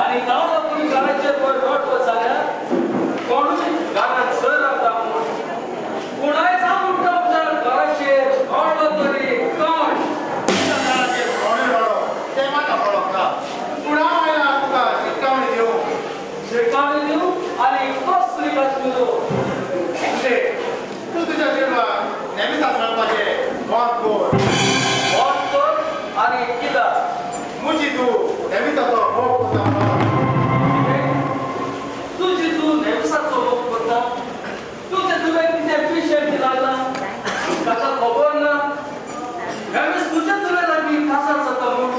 आनी गांवला कोणी घराचेर वयर जाल्यार कोणूय घरांत सर रावता म्हूण कोणाय जावं म्हणटा तुज्या घराचेर रडलो तरी कोण तुज्या घराचेर कोणूय रडो तें म्हाका पळोवंक ना पूण हांव आयला तुका शिटकावणी दिवंक. शिटकावणी दिवंक आनी कसली काश्मीरो? तूं तुज्या चेडवाक नेमिसाक मेळपाचें बंद कर. बंद कर आनी कित्याक? म्हजी तूं नेमिसाचो मोग करता म्हणून. तुजी तूं नेमिसाचो मोग करता? तुजें तुवें कितें पिशें लागलां ताका खबर ना? नेमीस तुजे तुवें लागीं काजार जाता म्हूण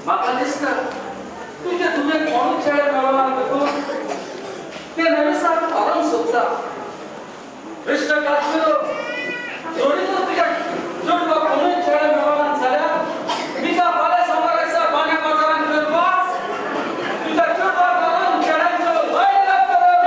म्हाका दिसता तुजें तुवें कोणूच चेडे मेळना देखून तें नेमिसाक व्हरोंक सोदता. मिस्टर काश्मीरो, जोडी तर तुज्या चेडवाक कोणूय चेडे मेळना जाल्यार मिका फाल्यां सोमाराच्या बान्या बाजारांत थंय वच. तुज्या चेडवाक व्हरोन चेड्यांच्यो लायन लागतल्यो.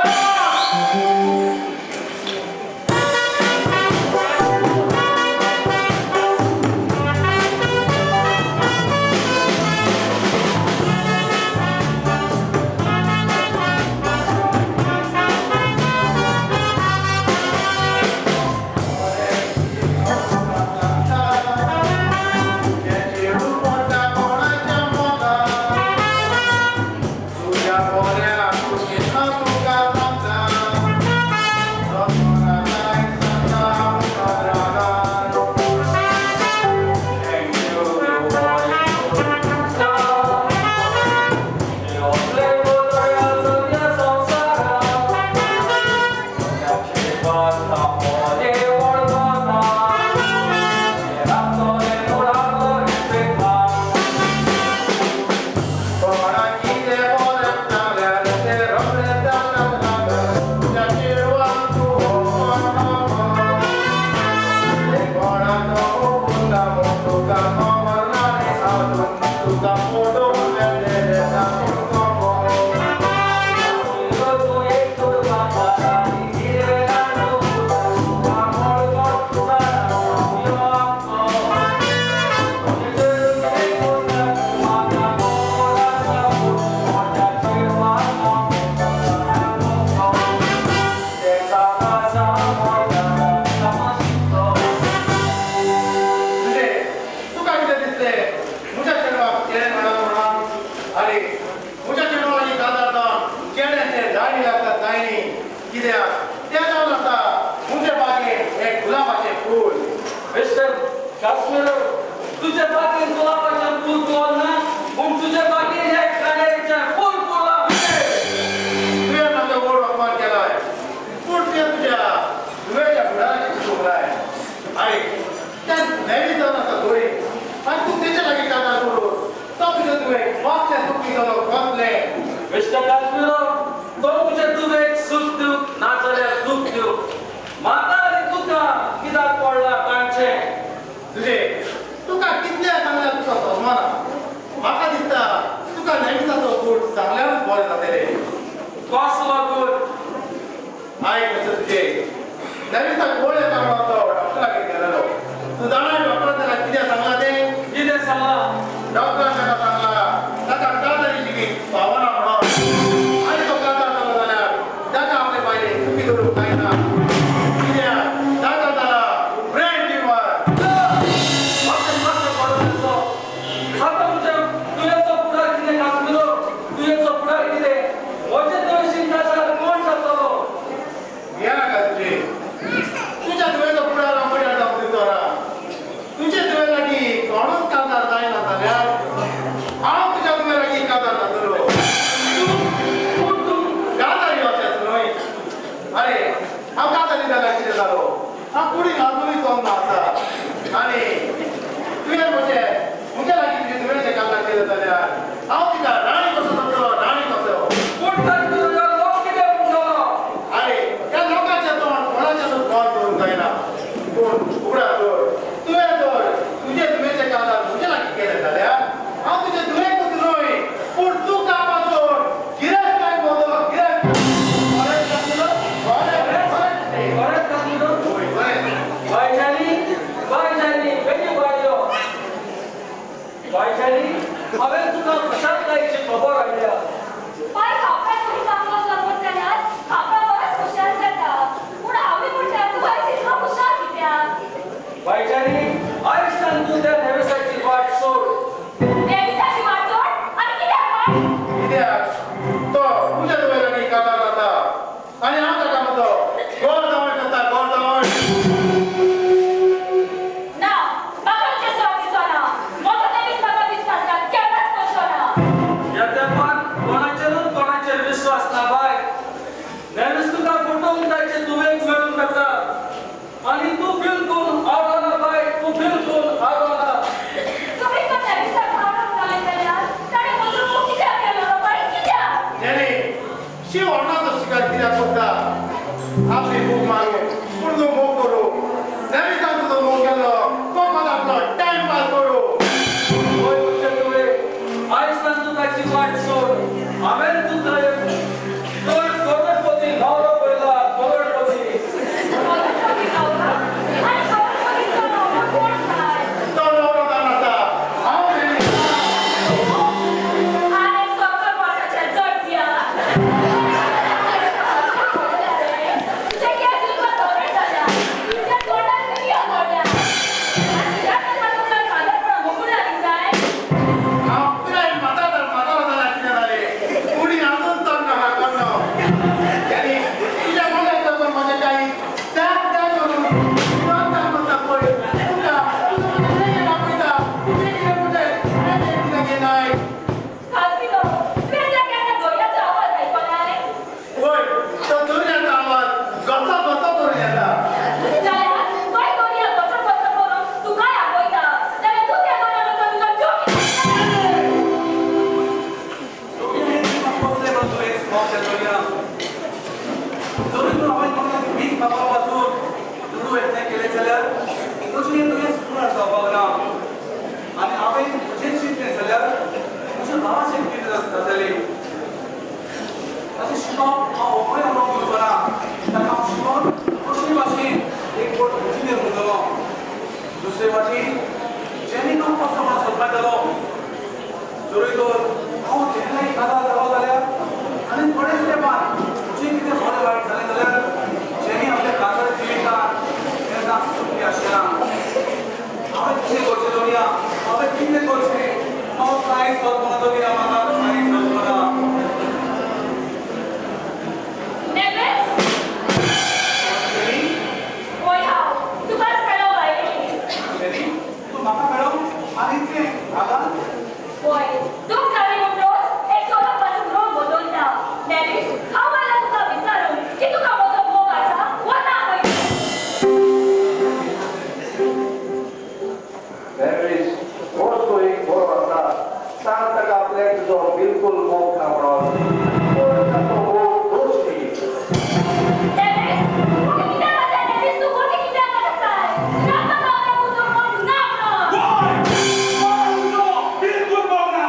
काश्मीर, तुझ्या बागेन गुलाबाचें फूल फुलना पूण तुझ्या बागेन एक काणेरीचें फूल फुललां. तुवें म्हजो व्हड अपमान केलाय पूण तुवें तुज्या धुवेच्या फुडाराचें चिंतूंक जाय. आयक, तें नेवी जावन आसा थंय आनी तूं तेच्या लागीं काजार करून तो तुज्या धुवेक मातशें सुख दितलो कसलें? मिस्टर काश्मीर, तो तुज्या धुवेक सूख दिवंक नाजाल्यार दूख दिवंक म्हाका आनी तुका कित्याक पडलां तांचें? तुजे तुका कितलें सांगल्यार तुका समजना. म्हाका दिसता तुका नेमिसाचो गूट सांगल्यारूच बरें जातलें. कसलो गूट? आयक मिस्टर तुजे, नेमिसाक गोळ येता म्हणून तो डॉक्टरागेर गेलेलो. तूं जाणाय डॉक्टरान ताका कितें सांगलां तें? कितें सांगलां? डॉक्टरान ताका सांगलां ताका काजारी लेगीत पावना म्हणून आनी तो काजार जालो जाल्यार ताका आपले बायलेक सुखी दवरूंक जायना. कित्याक ताका जाला ब्रेन ट्युमर. आतां तुज्या तुयेचो फुडार कितें काश्मीरो? तुयेचो फुडार कितें? म्हजे तुवेशीन काजार कोण जातलो? भियेनाका तुजे, तुज्या धुवेचो फुडार हांव फुडार जावंक दिवचो ना. तुजे धुवे लागीं कोणूच काजार जायना जाल्यार हांव तुज्या धुवे लागीं काजार जातलो. पूण तूं काजारी अशेंच न्हय. अरे हांव काजारी जाल्यार कितें जालो? हांव कुडीन आजुनूय तोंड आसा आनी तुवें म्हजें म्हज्या लागीं तुजे धुवेचें काजार केलें जाल्यार हांव तिका राणी कसो जातलो, राणी कसो. पूण काश्मीरो, लोक कितें म्हणटलो? अरे ह्या लोकांचें तोंड कोणाचें बंद करूंक जायना. पूण उगडास दवर, तुवें जर तुजे धुवेचें काजार म्हजे लागीं केलें जाल्यार हांव तुजे धुवेकूच न्हय पूण तुका पासून गिरेस्तकाय म्हजो गिरेस्त. खरेंच काश्मीरो? बरें बरें. खरेंच काश्मीरो? बरें. बाय जाली, बाय जाली, बेगीन बाय यो. बाय जाली. हांवें तुका खुशालकायेची खबर हाडल्या. पाय खावपाक तुमी बांगलो जल्मत जाल्यार खावपाक बरोच खुशाल जाता. पूण हांवूय म्हणटा तूं आयज इतलो खुशाल कित्याक? बायच्यानी आयज तूं त्या नेविसाची वाट सोड. नेविसाची वाट सोड आनी कित्याक पाय? कित्याक तो तुज्या धुवे लागीं काजार जाता आनी हांव ताका म्हणतो गोड जावण करता गोड जावण. ना, म्हाका तुजें सर दिसना. म्हजो नेवीस म्हाका विस्वास ना, केन्नाच करचो ना. ह्या तेंपार कोणाचेरूच कोणाचेर विस्वास ना बाय. नेवीस तुका फटोवन ताचे धुवेक मेळून वता आनी तूं बिलकूल आवडना बाय, तूं बिलकूल आवडना. तुमी तर नेविसाक आवडूंक नाय जाल्यार ताणें म्हजो मोग कित्याक केलो बाय, कित्याक? जेनी शिव अण्णाचो शिकार कित्याक करता? आपली भूक मारू पूण तूं मोग करूं. नेविसान तुजो मोग केल्लो तो मात आपलो टायम पास करूं. होय तुजे धुवे, आयज तूं ताची वाट सोड. हांवें तुका एक चड करोडपती न्हवरो पळयला, करोडपती. करोडपती न्हवरो? आनी करोडपतीचो न्हवरो कोण काय? तो न्हवरो जावन आसा हांव जेनी. आनी 70 वर्साच्या जटव्या. तुजे केंस तुका धवे जाल्या, तुज्या तोंडार मिरयो पडल्या. आनी तुज्या लग्नाक तुका सादरपणान मोगून आनीक जाय? हांव पिरायेन म्हातारो म्हातारो जाल्यार कितें जालें? कुडीन अजून तरनो आहा तरनो. जेनी तुज्या मोगाक लागून म्हजें काळीज धाक धाक करून रगतान वता पळय. तुका तुजो म्हजें कितें दाखयता? तुजें कितें म्हजें हें कितें घेनाय? काजविलो, तुवें त्या केन्ना दर्याचो आवाज आयकलाय? वय, तो दर्याचो आवाज घसो घसो करून येता. जाल्यार तोय दर्या घसो घसो करून तुकाय आपयता. जाल्यार तूं त्या दर्यान वचून तुजो जीव कित्याक कसलें म्हण तुवें मोगच्या दर्या जरी तूं हांवें कोणाक भीक मागपा पासून दुडू एकठांय केले जाल्यार म्हजें हें दुयेंस पुराय जावपाक ना. आनी हांवें म्हजें चिंतलें जाल्यार म्हज्या भावाचें कितें जातलें ताचें शिकोवप हांव होपय उलोवंक दिवचो ना. ताका हांव शिकोवन कशें भाशेन एक व्हड इंजिनियर करतलो. दुसरे वाटेन जेनीक हांव कसो म्हणून सोदपाक जरूय तर हांव जेन्नाय काजार जालो जाल्यार आनी थोडेच तेंपान म्हजें कितें बरें वायट जालें जाल्यार जेनी आपल्या काजार जिवितान केन्ना सुखी आसना. हांवें कितें करचें दवरया, हांवें कितें करचें? हांव कांय सोदना दवरया, म्हाका कांय सोदना. नेवीस? जेनी, वय हांव तुकाच मेळोंक आयिल्ली. जेनी, तूं म्हाका मेळोंक आनी इतलें रागान? वय, दूख जाली म्हणटच एक सोरोप पासून रोग बदलता. नेवीस, हांव आयलां तुका विचारूंक की तुका म्हजो मोग आसा वा ना पळय. नेवीस, कोण तो एक बरो आसा, सांग ताका आपल्याक तुजो बिलकूल मोग ना म्हणून. पूण ताचो मोग दोश न्ही. नेवीस, तूं कित्याक आसा? नेवीस, तूं कोणी कित्याक आसाय? सांग म्हाका आपल्याक म्हजो मोग ना म्हणून. वय, तुजो बिलकूल मोग ना.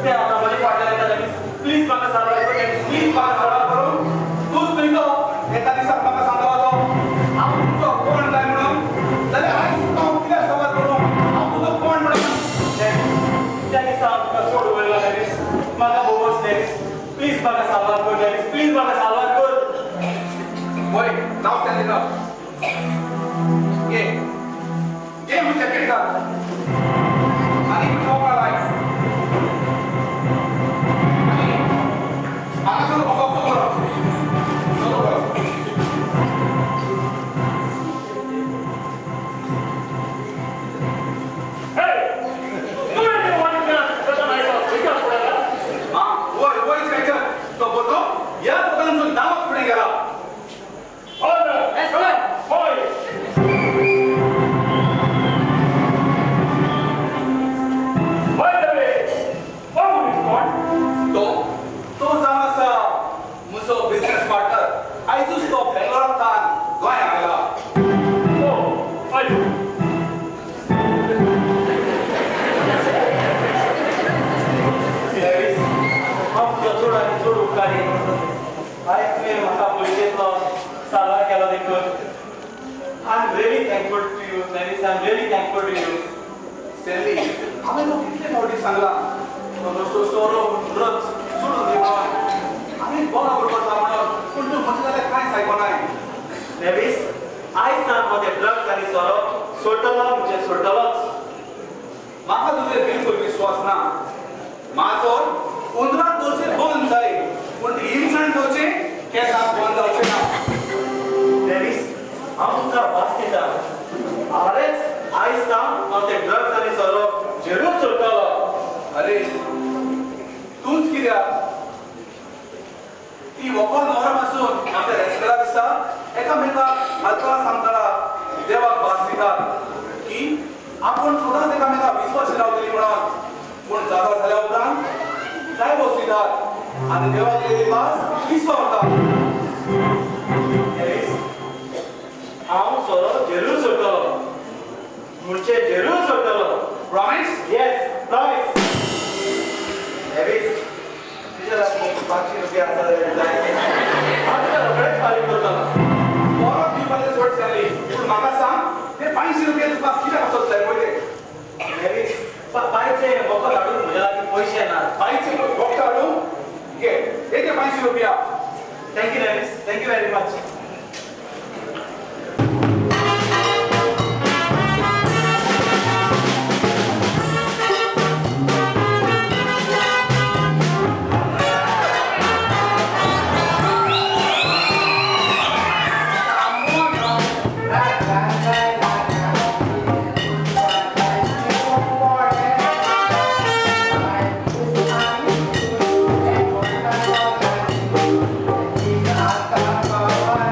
ते आतां म्हजे फाटल्यान येता नेवीस. प्लीज म्हाका साल्वार कर नेवीस, प्लीज म्हाका साल्वार करूं. तूच न्हय तो एका दिसाक म्हाका सांगता तो हांव तुजो कोण काय म्हणून, जाल्यार आयज तुका हांव कित्याक साल्वार करूं? हांव तुजो कोण म्हणून? त्या दिसा हांव तुका चड उलयलो नेवीस, म्हाका बोबोस नेवीस. प्लीज म्हाका साल्वार कर नेवीस, प्लीज म्हाका साल्वार कर. वय नांव स्टॅनली नांव घे, घे म्हूण जॅकेट घाल आनी मोकळा लाय आनी हांगासर असो असो कर, असो कर. आं वय वय इन्स्पेक्टर, तो बोतो ह्या पोतांचो नांवाक फुडें गेला. तो तो जावन आसा म्हजो बिजनेस पार्टनर. आयजूच तो बेंगलोरांतल्यान गोंय आयला. नेवीस, हांव तुजो चड आनी चड उपकारी. आयज तुवें म्हाका पयशेंतलो साल्वार केलो देखून I am really thankful to you Nevis, I am really thankful to you. Stanley, हांवें तुका कितले फावटी सांगलां तो नश्टो सोरो ड्रग्स सोडून दी म्हणून, आनी बरो करपाक म्हणून, पूण तूं म्हजें जाल्यार कांयच आयकनाय. नेवीस, आयज सावन हांव ते ड्रग्स आनी सोरो सोडटलो म्हणजे सोडटलोच. म्हाका तुजेर बिलकूल विश्वास ना. माजर उंदराक दवरचें बंद जाय, पूण हिमसाण दवरचें केंसाक बंद जावचें ना. नेवीस, हांव तुका भास दिता, आरेच आयज सावन हांव ते ड्रग्स आनी सोरो जरूर सोडटलो. अरे तूंच कित्याक ती वखद मोरा पासून आमच्या रेस्पेरा दिसा एकामेकाक हालतला सांगतला देवाक भास दितात की आपूण सदांच एकामेकाक विश्वास रावतली म्हणून, पूण जाता जाल्या उपरांत काय बस दितात आनी देवाक दिलेली भास विसरतात. नेवीस, हांव सोरो जरूर सोडटलो, म्हणजे जरूर सोडटलो. प्रॉमीस? Yes, promise. नेवीस, तुज्या लागीं 500 रुपया आसा जाल्यार जाय, हांव तुका रोखडेच फारीक करतलो. परत दिवपाचें सोड स्टॅनली, पूण म्हाका सांग ते 500 रुपया तुका कित्याक आसत जाय पळय ते? नेवीस, बायचें वखद हाडून म्हज्या लागीं पयशे ना. बायचें वखद हाडून घे, हे घे 500 रुपया. Thank you Nevis, thank you very much. Bye.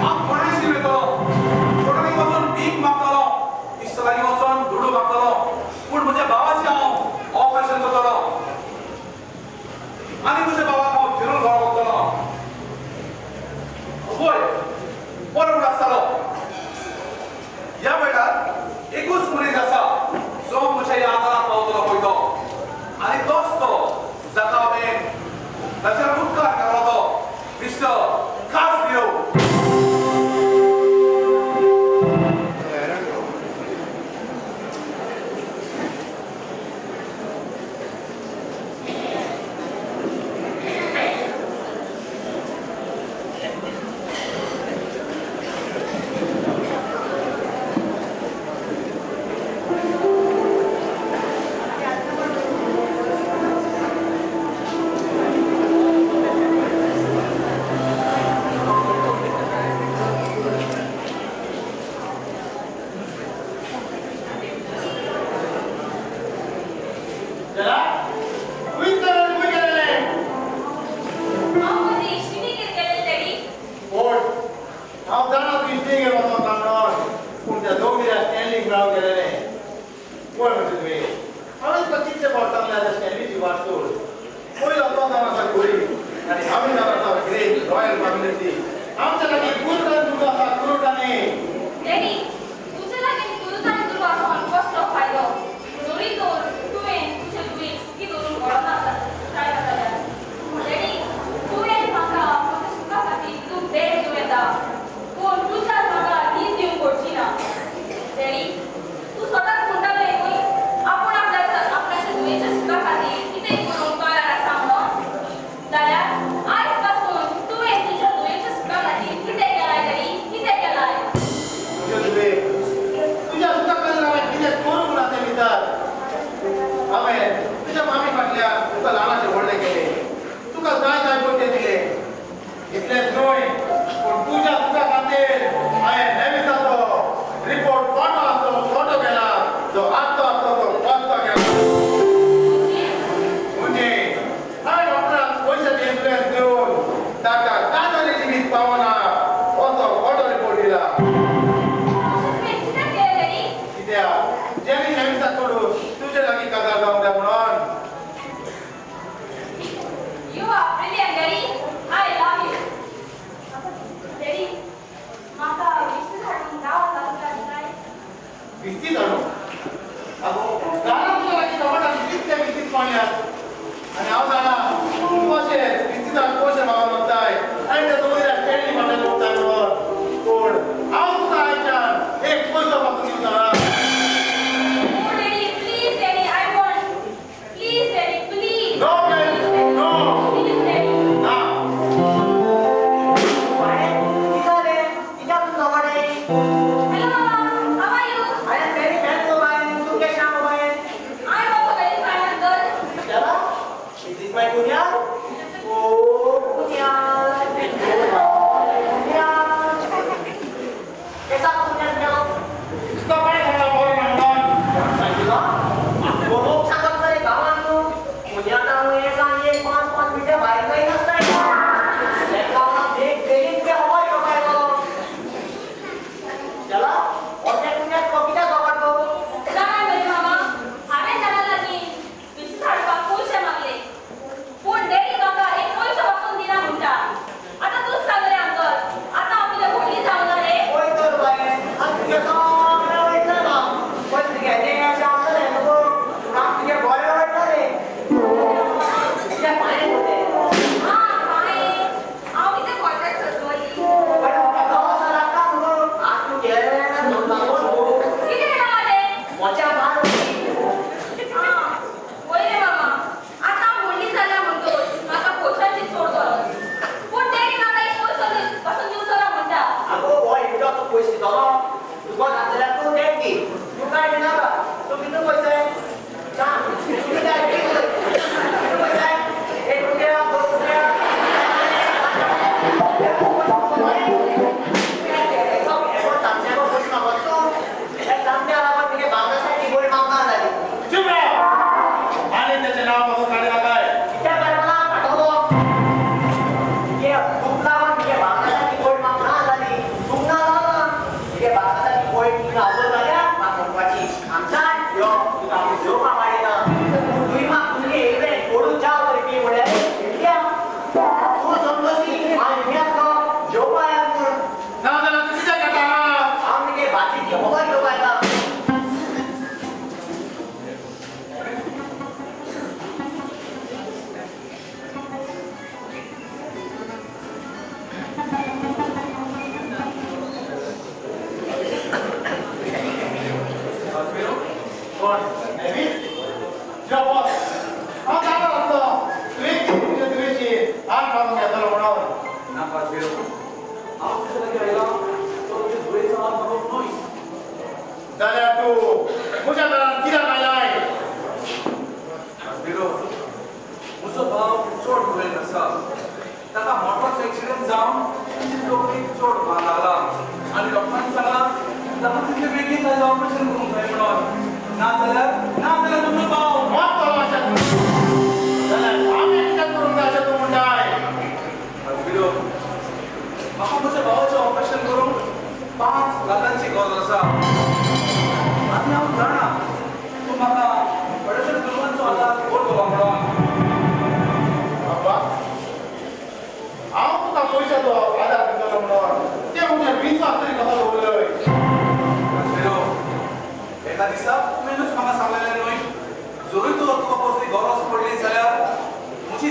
हांव कोणाशी वयतलो, कोणाक वचोन भीक मागतलो, इश्टां लागीं वचोन दुडू मागतलो. कितले फावट सांगलें आतां स्टॅनलीची वाट सोड. पयलो तो जावन आसा गरीब आनी आमी जावन आसा ग्रेट रॉयल फॅमिलीची. आमच्या लागीं कुरुटान दुडू आसा, कुरुटांनी. डॅडी, तुजे लागीं कुरुटान दुडू आसून कसलो फायदो? जोडी तर तुवें तुजे धुवेक सुखी दवरूंक कळना जायना जाल्यार. डॅडी, तुवें म्हाका म्हज्या सुखा खातीर तूं बेड दिवं येता, पूण तुज्यान म्हाका न्हीद दिवंक पडची ना. डॅडी, तूं स्वताच म्हणटालें न्हय आपूण आपल्याच्या धुवेच्या सुखा खातीर कितें करूंक तयार आसा म्हणून? जाल्यार आयज पासून तुवें तुज्या धुवेच्या सुखा खातीर कितें केलाय डॅडी, कितें केलाय? तुज्या धुवेक तुज्या सुखा खातीर हांवें कितें करूंक ना तें विचार. हांवें तुज्या मामी फाटल्यान तुका ल्हानाचें व्हडलें केलें, तुका जाय जाय पयशे दिले. इतलेंच न्हय, पूण तुज्या सुखा खातीर हांवें नेविसाचो रिपोर्ट फोटो आसतो फोटो केला, जो आत्तो आसतो तो पत्तो केला. म्हणजे हांवें डॉक्टराक पयशाची इन्फ्लुयन्स दिवन ताका काजारीची वीज पावना असो फोटो रिपोर्ट दिला. अशें तुवें कित्याक केलें डॅडी? कित्याक जेनी नेविसाक सोडून तुजे लागीं काजार जावंक जाय म्हणून. You are brilliant, Daddy. I love you. Daddy, म्हाका विस्तीद हाडून गांवांत घालूंक जाय. विस्तीद हाडूं? आगो, दारां तुज्या लागीं कपाटान कितले विस्तीद पडल्यात आनी हांव जाणा तूं अशेंच विस्तीदाक पयशे मागून वताय आनी ते दवरिल्या स्टॅनली फाटल्यान वताय म्हणून. पूण हांव तुका आयच्यान एक पयसो पासून दिवचो ना. Oh, Daddy, please, Daddy, I want. Please, Daddy, please. No, man, no. Please, Daddy. ना. Hello, Mama. How are you? I am very well, mobile. तू कैसा mobile? I am also very fine, uncle. चला, is this my Punyal? Oh, Punyal. Punyal. कैसा पुण्याल मेलो? तुका कोणें सांगलां बरो ना म्हणून? सांगितलं? कोणूक सांगत रे गांवांत तूं? पुण्याला एक एक पांच पांच मिनटां भायर जाय नासताय. गांवांत एक बेगीन तुगे खबर घेवपा येतलो. चला, ओके पुण्यात तो कित्याक खबर तो? जाणां मरे मामा, हांवें जाणा लागीं विस्तीद हाडपाक पयशे मागले, पूण डॅडी म्हाका एक पयसो पासून दिना म्हणटा. आतां तूंच सांग रे अंकल, आतां हांव कितें व्हडली जावंक ना रे? पळय तर बाये, आतां तुगे सगळें वयतलें ना. पळय तुगे हें अशें आसतलें न्हू, पूण हांव तुगे बरें वयतलें. तुज्या पांये पडलें. आं, बाये, हांव कितें कॉन्ट्रॅक्ट सजवली? पण म्हाका असो लागता न्हू, आतां तूं गेलें ना दोन कितें रे मामा तें? मोच्या मार. आं, वय रे मामा, आतां हांव व्हडली जाल्या म्हणटकच म्हाका पयशांची चड गरज. पूण डॅडी म्हाका एक पयसो पासून दिवचो ना म्हणटा. आगो, हो एकटो तूं पयशे दितलो तुका जातल्यार तूं देख दी. तूं कांय दिनाका. तूं कितले पयशे सांग. कितले जाय कितले पयशे? 1 रुपया, 2 रुपया. पयशे मागत तूं जाणट्या लागून तुगे बांगलासाठी गोळी मागना जाली. चूप राव आनी तेचें नांव पासून काडी नाकाय. कित्याक काय मला पाठवलो तुगे खूब लागून तुगे बांगलासाठी गोळी मागना जाली. तूं ना जावना तुगे बांगलासाठी गोळी तुका आवड जाल्या म्हाका म्हणपाची आमच्यान यो तुका आमी जेवपाक वाडिना. तुवें म्हाका तुगे येयलें कोडून च्या तरी पी म्हळ्यार इतल्या तूं समजशी हांव इंडियांतलो जेवपा येता म्हूण. ना जाल्यार तूं कित्याक येता? हांव तुगे भाजीची खबर घेवपा येता. काजमेरो? कोण? नेवीस?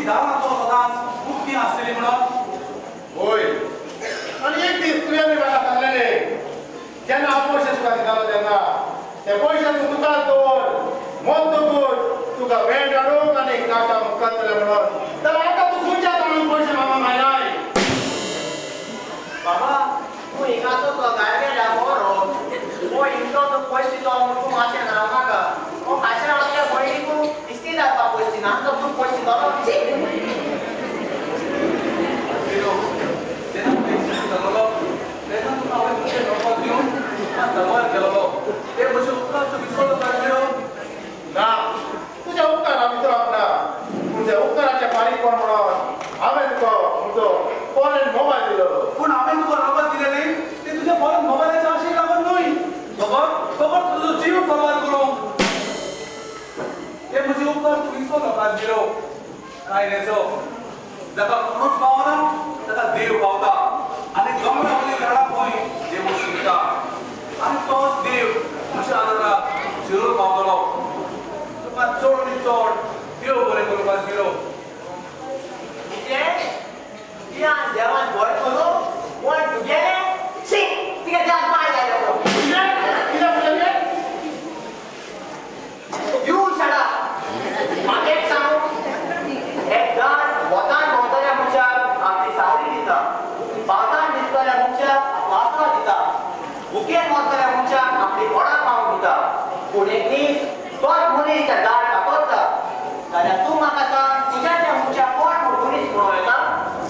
दारां तो सदांच उक्ती आसतली म्हणून. होय, आनी एक दीस तुवें म्हाका सांगलेले, जेन्ना हांव पयशे तुका दितालो तेन्ना ते पयशे तूं तुका दवर, मोतकूच तुका भेट हाडूंक आनी काका मुखार म्हणून. तर आतां तूं खंयच्या तोंडान पयशे मामा मायलाय? बाबा तूं हिंगाचो तो गाडगेला बरो हो इतलो तो पयशे दितो म्हूण तूं मातशें राव नाका. हो खाशें आपल्या भयणीक इस्ती धाडपाक पयशे दिना, आमकां तूं पयशे दितलो. जेन्ना तूं एक्सिडंट जालोलो तेन्ना तुका हांवें म्हजें नोकर दिवन तुका सांबाळ केलोलो. ते म्हजे उपकार तूं विसरलो काय? ना, तुज्या उपकार हांव विसरप ना, पूण त्या उपकाराचें फारीकपण म्हणून हांवें तुका म्हजो फॉरेन मोबायल दिलो. पूण हांवें तुका रगत दिलेलें तें तुज्या फॉरेन मोबायलाच्या आशेक लागून न्हय, खबर खबर तुजो जीव सांबाळ करूंक. ते म्हजे उपकार तूं विसरलो काजगिरो. काय रेजो, जाका कोणूच पावना ताका देव पावता आनी दोंगरा वयलीं झाडां खंय देव शिकता आनी तोच देव म्हज्या आदाराक जरूर पावतलो. तुका चड आनी चड देव बरें करूं काजगिरो. कितें देवान बरें करूं कोण तुगेलें? शी, तुगे देवान पांय जाले. कितें म्हणलें? You shut up. म्हाका एक सांगू, एक झाड वतान भोंवतल्या मनशाक आपली सावळी दिता, पावसान दिसतल्या मनशाक आपलो आसरो दिता, भुकेन मरतल्या मनशाक आपली पोटाक पावोवन दिता. पूण एक दीस तोच मनीस त्या झाड कातरता जाल्यार तूं म्हाका सांग, तुज्या त्या मनशाक कोण म्हूण मनीस म्हणूं येता?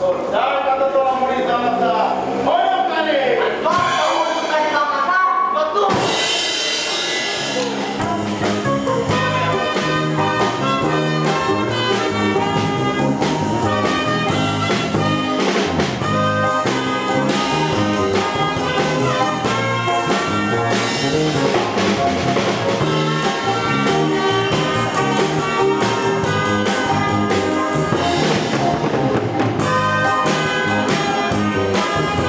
तो झाड कातरतलो मनीस जावन आसा होय उपकारी. आनी तोच तो मनीस उपकारी जावन आसा तो तूं. Thank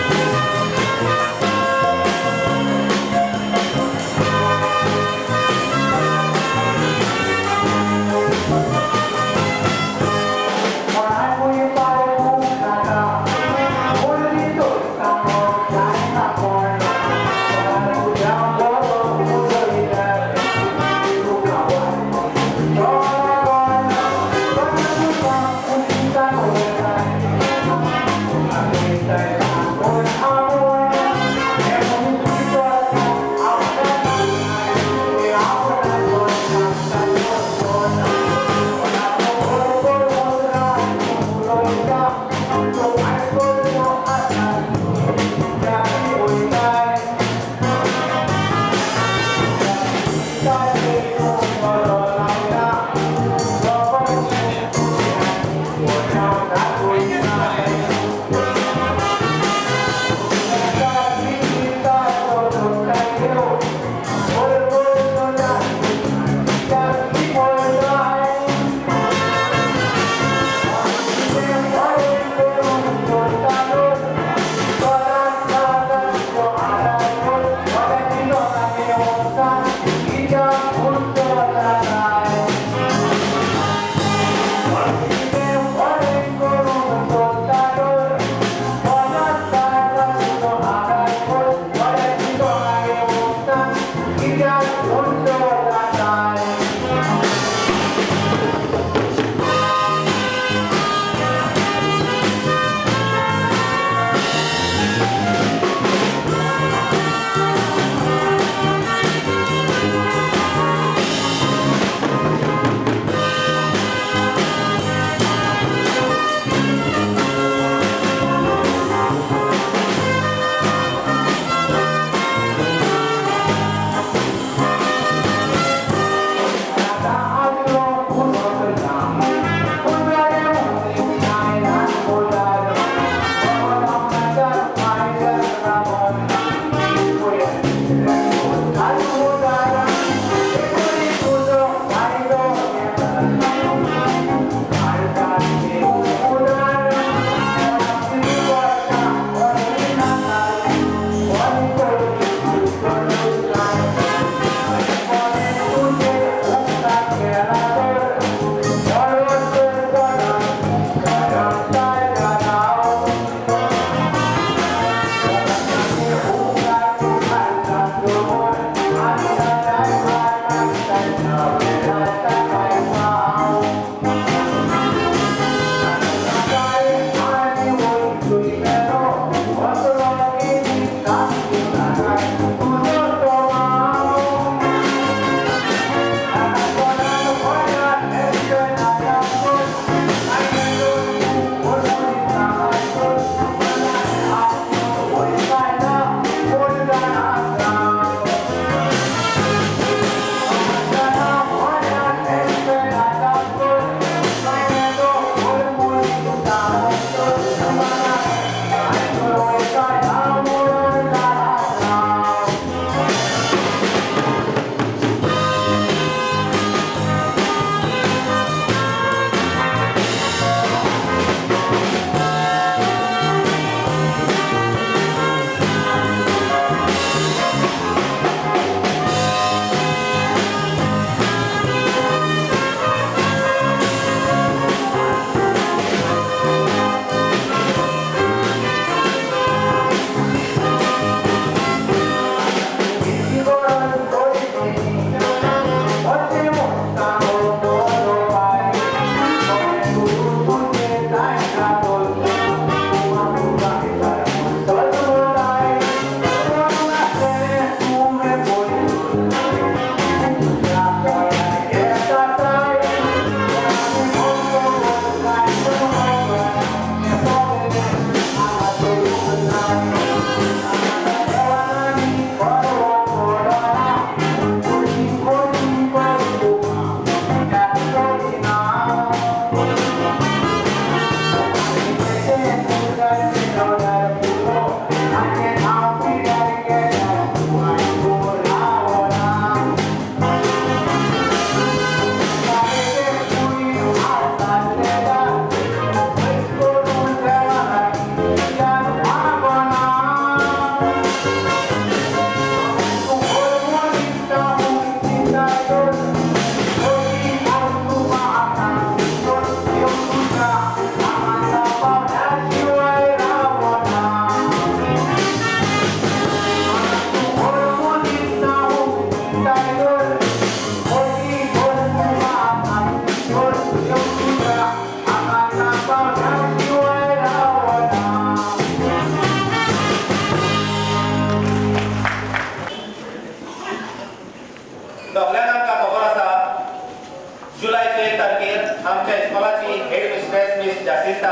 जुलयचे 1 तारखेर आमच्या इस्कॉलाची हेड मिस्ट्रेस मिस जासिंता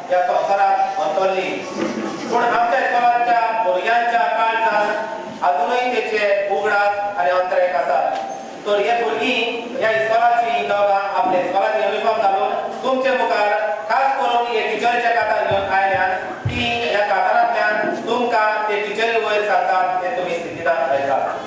ह्या संवसारात अंतरली. पूण आमच्या इस्कॉलाच्या भुरग्यांच्या काळजान अजुनूय तेचे उगडास आनी अंतरेक आसात. तर हे भुरगीं ह्या इस्कॉलाची दोगां आपल्या इस्कॉलाचे युनिफॉर्म घालून तुमचे मुखार खास करून हे टिचरीच्या कातार घेवन आयल्यान ती ह्या कातारांतल्यान तुमकां ते टिचरी वयर सरतात ते तुमी स्थितीदार आयकात.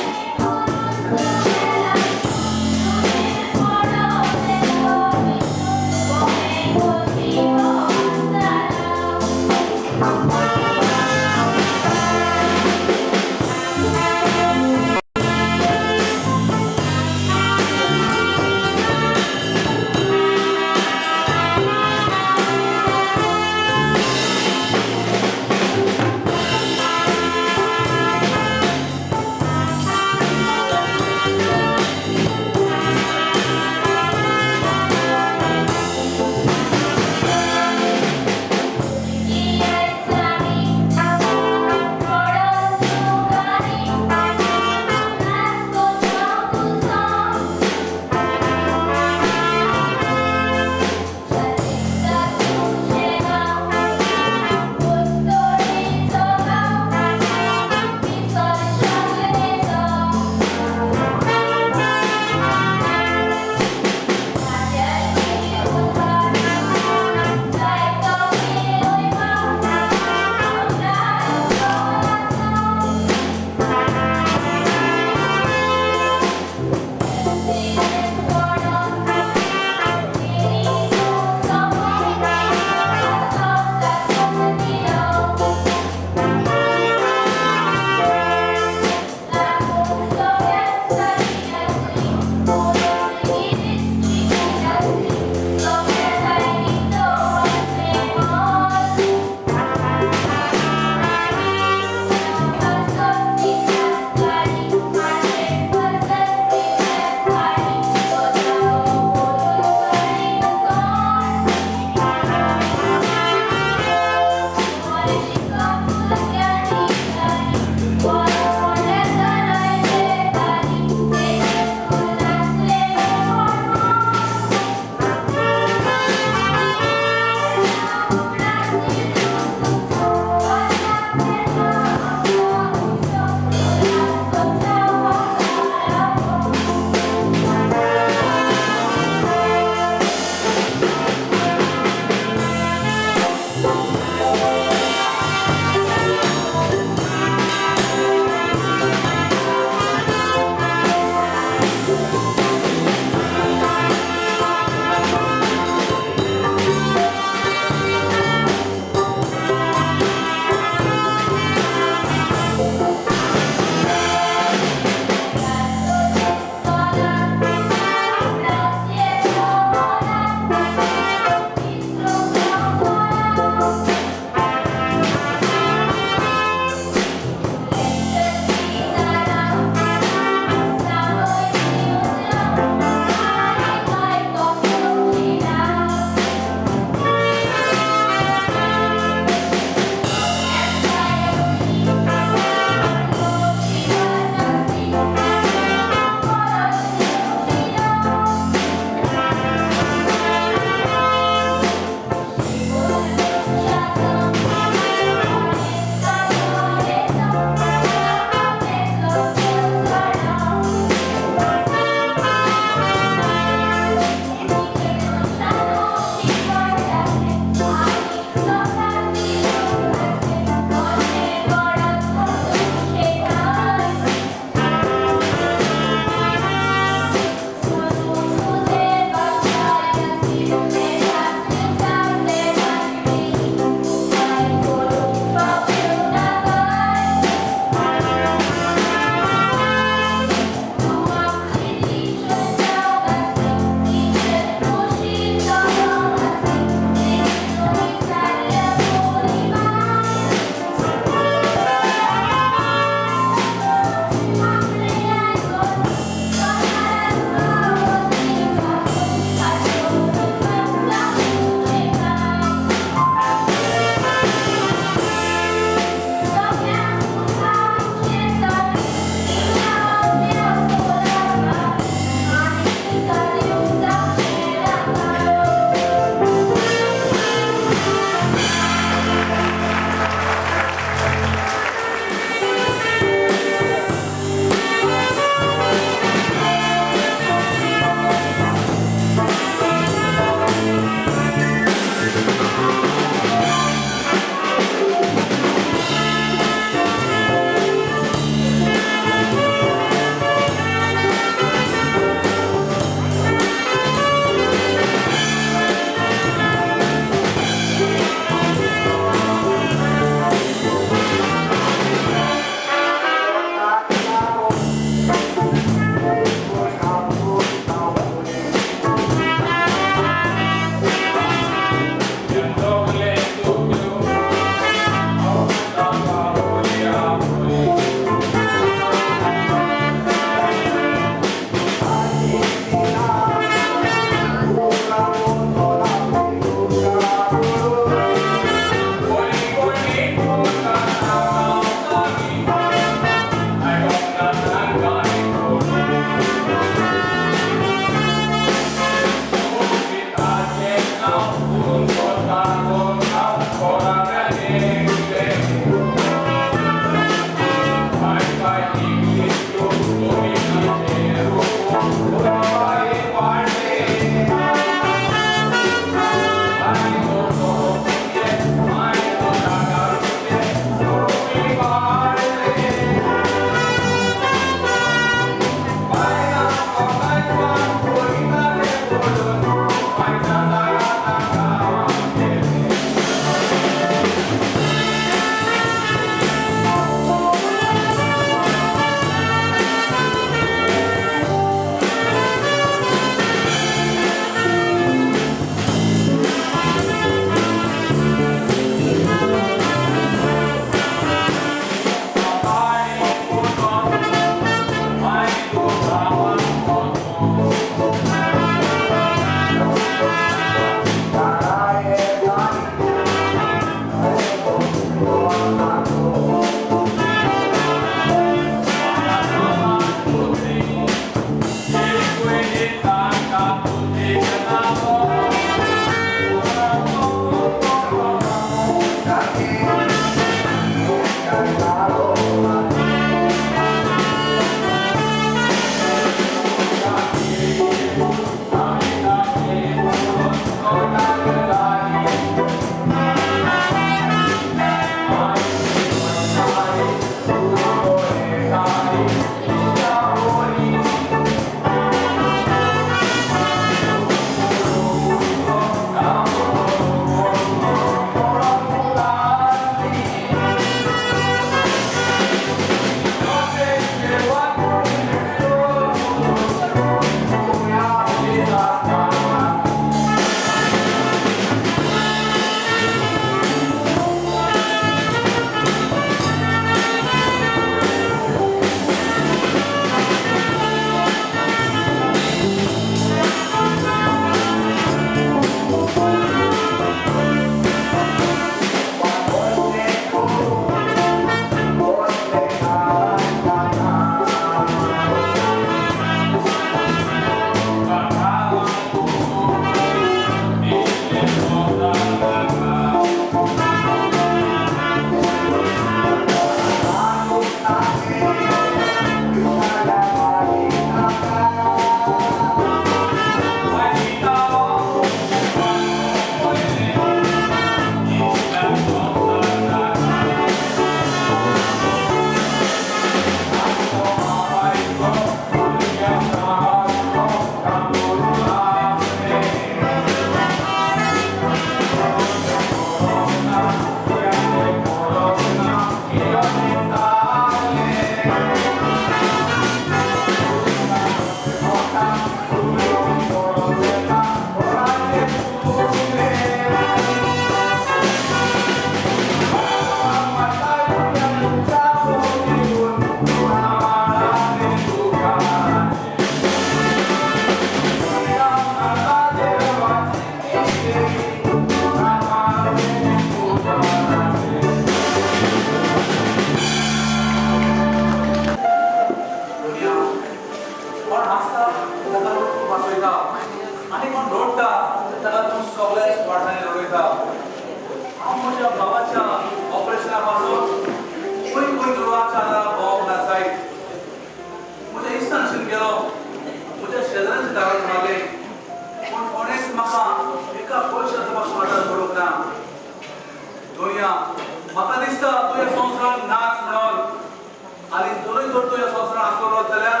जर तूं ह्या संवसारांत आसलो जाल्यार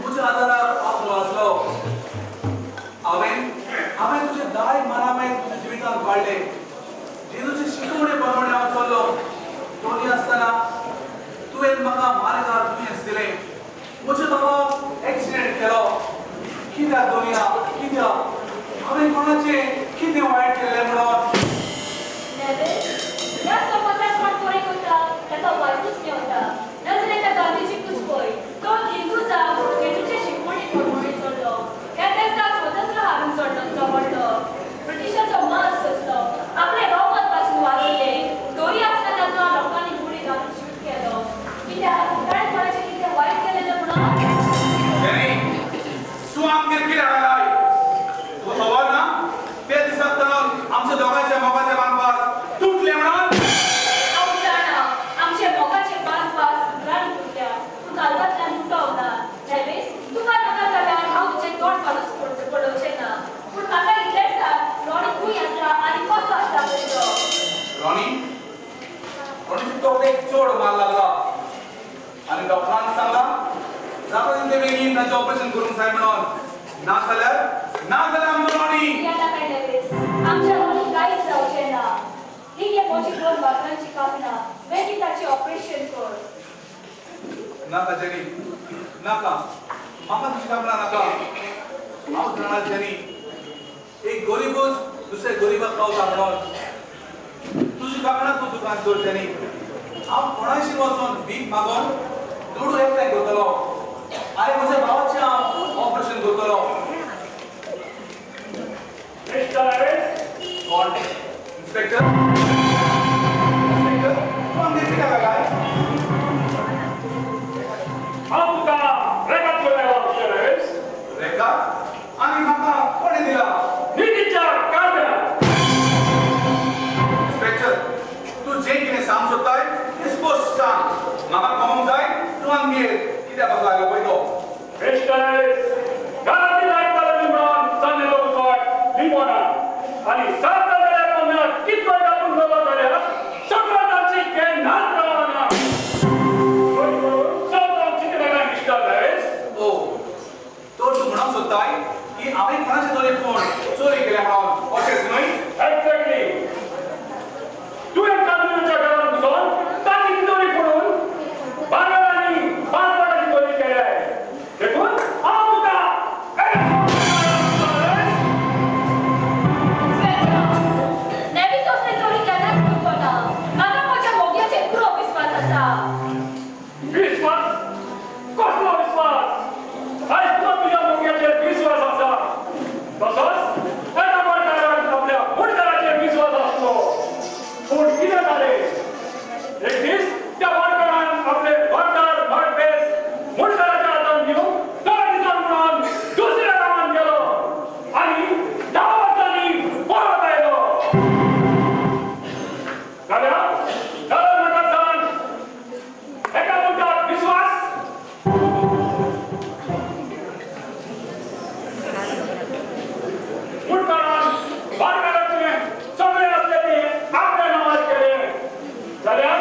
म्हज्या आदाराक पावतलो आसलो. हांवें हांवें तुजे दाय मानामें तुज्या जिवितांत वाडलें. जेजूची शिकवणे प्रमाणे हांव चल्लो. तरी आसतना तुवें म्हाका मार्गार दुयेंस दिलें. म्हज्या बाबाक एक्सिडेंट केलो. कित्याक दोनिया, कित्याक? हांवें कोणाचें कितें वायट केल्लें म्हणून? ह्या समाजांत कोण बरें करता ताका वायटूच मेवता. नाजाल्यार त्या गांधीजीकूच पळय, तो हिंदू जावन जेजूचे शिकवणी प्रमाणे चल्लो. ह्या देशाक स्वतंत्र हाडून चडलो. ब्रिटिशाचो मार सोंसलो. आपलें रोमत पासून वागयलें. तरी आसतना ताका लोकांनी गुळी घालून शूट केलो. कित्याक? ताणें कोणाचें कितें वायट केलें म्हणून? तूं आमगेर कितें हाडलाय तुका खबर ना? ते दिसाक तर आमच्या दोगांच्या मोगाचे बांदपास तुटले म्हणून. हांव जाणा आमचे मोगाचे बांदपास उतरांनी तुटल्या, पूण काळजांतल्यान तुटोंक ना. नेवेस, तुका नाका जाल्यार हांव तुजें तोंड काडूच पळोवचें ना. पूण म्हाका इतलेंच सांग, रॉनी खंय आसा आनी कसो आसा पळय तो? रॉनी, रॉनीच्या तकलेक चड मार लागला आनी डॉक्टरान सांगलां जाता तितले बेगीन ताचें ऑपरेशन करूंक जाय म्हणून. ना जाल्यार ना जाल्यार आमचो रॉनी. नाका नेवेस, आमच्या रॉनी कांयच जावचें ना. ही घे म्हजी दोन भाकरांची कापणां, बेगीन ताचें ऑपरेशन कर. नाका जेनी, नाका. म्हाका तुजी कापणां नाका. हांव जाणा जेनी, एक गरीबूच दुसऱ्या गरिबाक पावता म्हणून. तुजी कापणां तूं दुकान दवर जेनी. हांव कोणाशी वचोन भीक मागोन दुडू एकठांय करतलो आनी म्हज्या भावाचें हांव ऑपरेशन करतलो. कोण? इन्स्पेक्टर? इन्स्पेक्टर, तूं आमगेर कित्याक आयलाय? हांव तुका रेकाद करून आयला मिस्टर नेवेस. रेकाद? आनी म्हाका कोणें दिला? नितीच्या कार्डान. इन्स्पेक्टर, तूं जें कितें सांग सोदताय तें स्पश्ट सांग. म्हाका कळोंक जाय तूं आमगेर कित्याक कसो आयलो पळय तो. मिस्टर नेवेस, घरांतली लायट पालवली म्हणून चान्नेचो उजवाड लिपोना आनी सात जाल्यार कोणाक कितलो कापून गेलो जाल्यार सगळ्या तांची केन्नाच रावना. मिस्टर नेवेस, ओ, तर तूं म्हणूंक सोदताय की हांवें कोणाचें तरी पूण चोरी केल्या म्हणून, अशेंच न्हय? एक्झॅक्टली. तुवें कांदूच्या घरांत घुसोन ताची तिजोरी फोडून भांगर आनी 5 लाखाची चोरी केल्या. देखून हांव तुका नेवेस असली चोरी केन्नाच करचो ना. म्हाका म्हज्या मोग्याचेर पुरो विस्वास आसा. विस्वास? कसलो विस्वास? आयज तुका तुज्या मोग्याचेर विस्वास आसा तसोच एका बोरकाराक आपल्या मुडकाराचेर विस्वास आसलो. पूण कितें जालें? एक दीस त्या बोरकारान आपले घरदार भाटबेस मुडकाराच्या हातान दिवन 10 दिसान म्हणून दुसऱ्या गांवांत गेलो आनी 10 वर्सांनी परत आयलो. जाल्यार जाल्यार म्हाका सांग, एका मनशाक विस्वास मुडकारान बारकाराचें सगळें आसलें तें आपल्या नांवार केलें. जाल्यार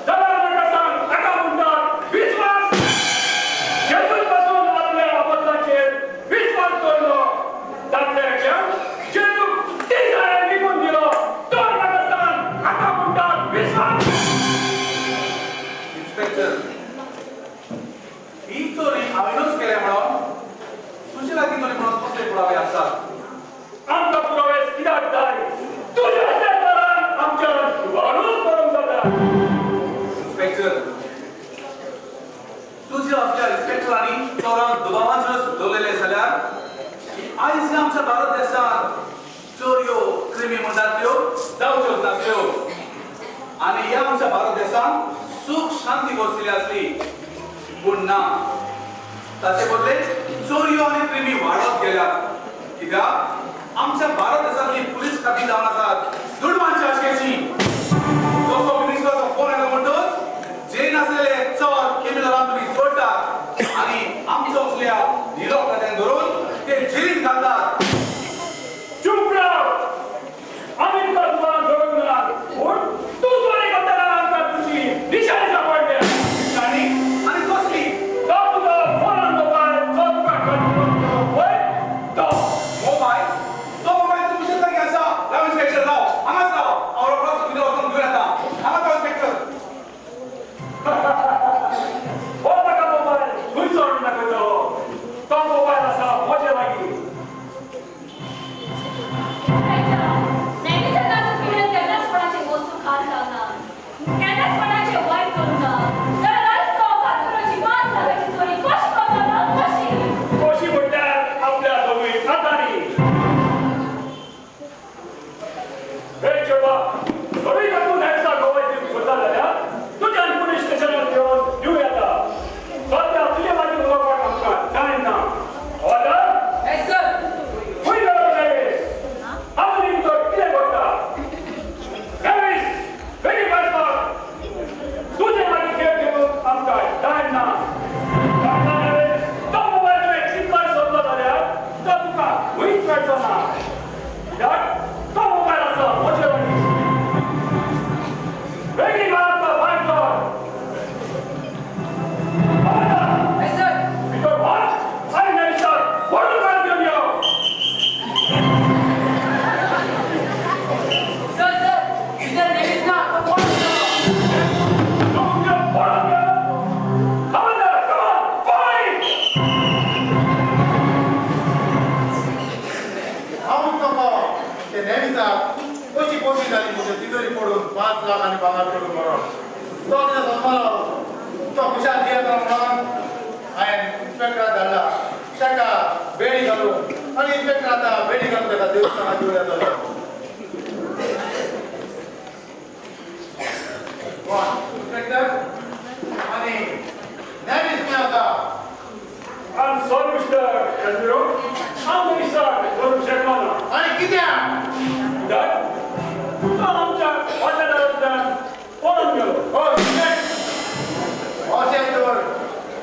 जाल्यार म्हाका सांग, एका मनशाक विस्वास जेजून पासून आपल्या अबदलाचेर विस्वास दवरलो. तातल्या एकल्यान जेजूक 30 जाणांक विकून दिलो. तर म्हाका सांग, एका मनशाक विस्वास. इन्स्पेक्टर, ही चोरी हांवेंच केल्या म्हणून तुजे लागीं तरी म्हणून कसले पुरावे आसात? आमकां पुरावे कित्याक जाय? तुज्या सरकारान आमच्या दुबारूच करूंक जाता. इन्स्पेक्टर, तुज्या असल्या इन्स्पेक्टरांनी चोरांक दुबावाचेरच दवरलेले जाल्यार आयज ह्या आमच्या भारत देशांत चोरयो क्रिमी म्हणटात त्यो जावच्योच नासल्यो आनी ह्या आमच्या भारत देशांत सूख शांती बसलेली आसली. पूण ना, ताचे बदले चोरयो आनी क्रिमी वाडत गेल्यात. कित्याक? आमच्या भारत देशांतली पुलीस खाती जावन आसात दुडवांच्या आशेची. जसो मिनिस्टराचो फोन आयलो म्हणटच जे नासलेले चोर क्रिमिनलांक तुमी सोडटात आनी आमच्या असल्या निरोप खात्यान धरून ते जेलीन घालतात. चूप राव. आमी तुका दुबावान दवरूंक ना, पूण तूं चोरी करतना आमकां तुजी निशाणी सांपडल्या. निशाणी? आनी कसली? तुमचे तिजोरी फोडून 5 लाख आनी भांगर फोडून मरोन तो कितें समजलो तो खुशाल दियेता म्हणून हांवें इन्स्पेक्टराक धाडला ताका बेडी घालून आनी इन्स्पेक्टर आतां बेडी घालून ताका देवस्थानाक घेवन येतलो. कोण इन्स्पेक्टर आनी न्यायाधीश खंय आसा? I'm sorry, Mr. Casimiro. हांव मनीसाक धरूंक शकलो ना. आनी कित्याक? कित्याक? तो आमच्या फाटल्या दारांतल्यान पळून गेलो. हय, अशें तर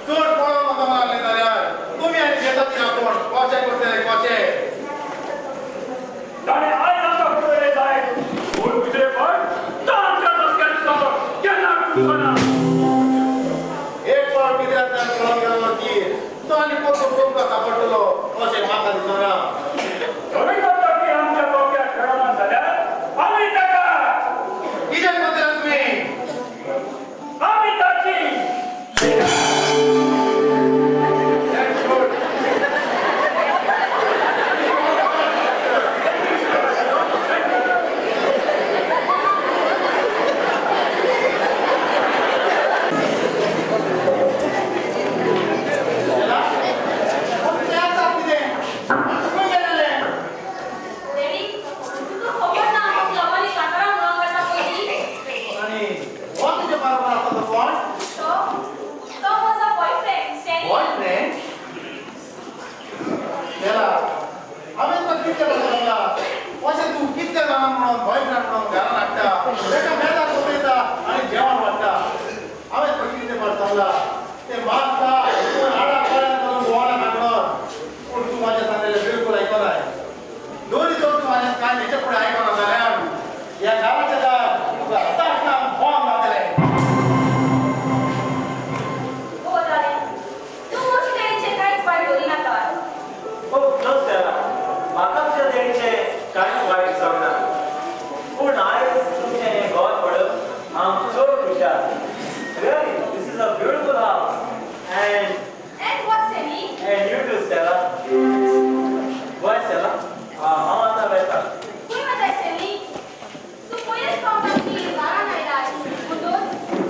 चड पळोवन वचोंक लागले जाल्यार तुमी आनी शेताची ना कोण कशें करतले कशें? ताणें आयज आमकां फटयलें जायत, पूण दुसरे फावट तो आमच्या रस्त्यार केन्ना चुकचो ना. एक फावट कित्याक पळोवन गेलो की तो आनी परतो तुमकां सापडटलो अशें म्हाका दिसना. जरी तो की आमच्या तोक्याक खेळना जाल्यार आमी ताका कित्याक करतले तुमी? आमी ताची. That's good. तें आसा कितें? आनी खंय गेलेलें? डॅडी, तुका खबर ना हांव क्लबांनी कांतारां म्हणूंक वता पयलीं? आनी हो तुजे बरोबर आसा तो कोण? तो तो म्हजो बॉयफ्रेंड स्टॅनली. बॉयफ्रेंड? तेला हांवें तुका कितले फावट सांगलां अशें तूं कितले जाणां म्हणून बॉयफ्रेंड म्हणून घरान हाडटा, ताका मेजार दवरता आनी जेवण वाडटा. हांवें तुका कितले फावट सांगलां तें मागता तूं हाडा गोळ्यान करून भोंवना म्हणून, पूण तूं म्हाजें सांगलेलें बिलकूल आयकनाय. दोनी तर तूं म्हाजें कांय हेच्या फुडें आयकना जाल्यार ह्या गांवाच्या दार तुका तासणां बॉम्ब जातलें. ओ दादा, तूं म्हजे डॅडीचें कांयच वायट दवरिनाका. Oh, no, Stella. म्हाका तुज्या डॅडीचें कांयच वायट दिसना. पूण आयज तुमचें हें घर पळोवन हांव चड खुशाल. Really, this is a beautiful house. And And what, Stanley? And you too, Stella. Bye, Stella. हांव आतां वेता. खंय वताय स्टॅनली? तूं पयलेच फावट आमगेर दारान आयलाय म्हणटच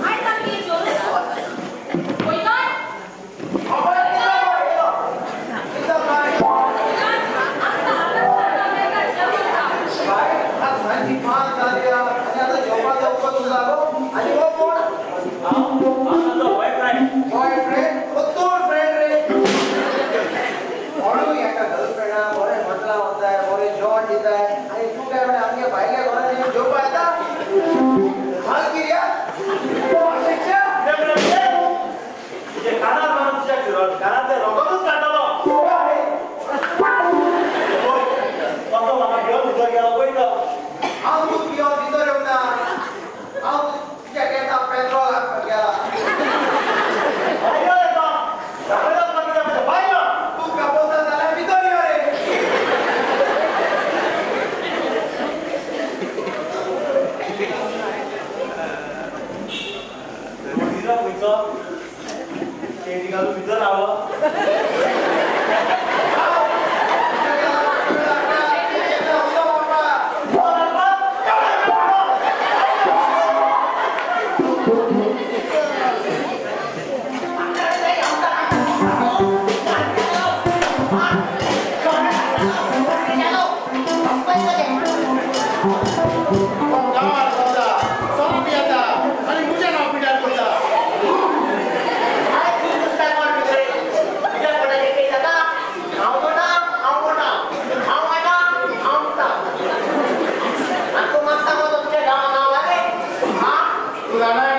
आयज आमगेर जेवणूच वच. वयताय? आमकां आतां जेवण खा. सांजची 5 जाली आनी आतां जेवपाचो वखद जालो. आनी हो कोण? हांव ताचो बॉयफ्रेंड. बॉयफ्रेंड? हो तोर फ्रेंड रे. कोणूय एका गर्लफ्रेंडा बरें हॉटेलां वताय, बरें जेवण दिताय आनी तूं काय म्हणल्यार आमगे भायल्या घरान येवन जेवपा येता? मालगिर्या शिक्षा. तुजे कानार मारून तुज्या कानांतलें रगतूच काडटलो. पळय, कसो म्हाका घेवन भितर गेलो पळय तो. हांव तूं घेवन भितर येवना, हांव तुज्या केंसाक पेट्रोल हाडपाक गेला. भायर यो रे तो. दाखयता तुका कितें म्हणटा. भायर यो. तूं कापोसा जाल्यार भितर यो रे. रोडीरो खंयचो? शेटी घालून भितर रावलो. कोण गांवार भोंवता, सोरो पियेता आनी म्हजें नांव पिड्यार करता. तूं जाणाय,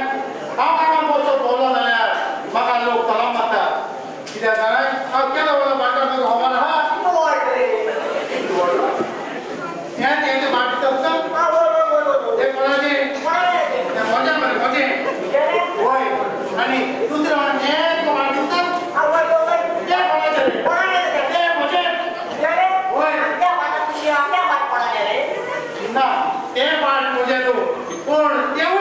हांव गांवान वचून भोंवलो जाल्यार म्हाका लोक सलाम मारता. कित्याक जाणाय, हांव केदो व्हडलो भाटकार तुका खबर आहा? हें तें भाट दिसता तुका? तें कोणाचें? तें म्हजें मरे, म्हजें. वय. आनी दुसरें म्हणल्यार हें तुका भाट दिसता? तें कोणाचें रे? तें म्हजें. वय. ना, तें भाट म्हजें न्हू, पूण तेंवूय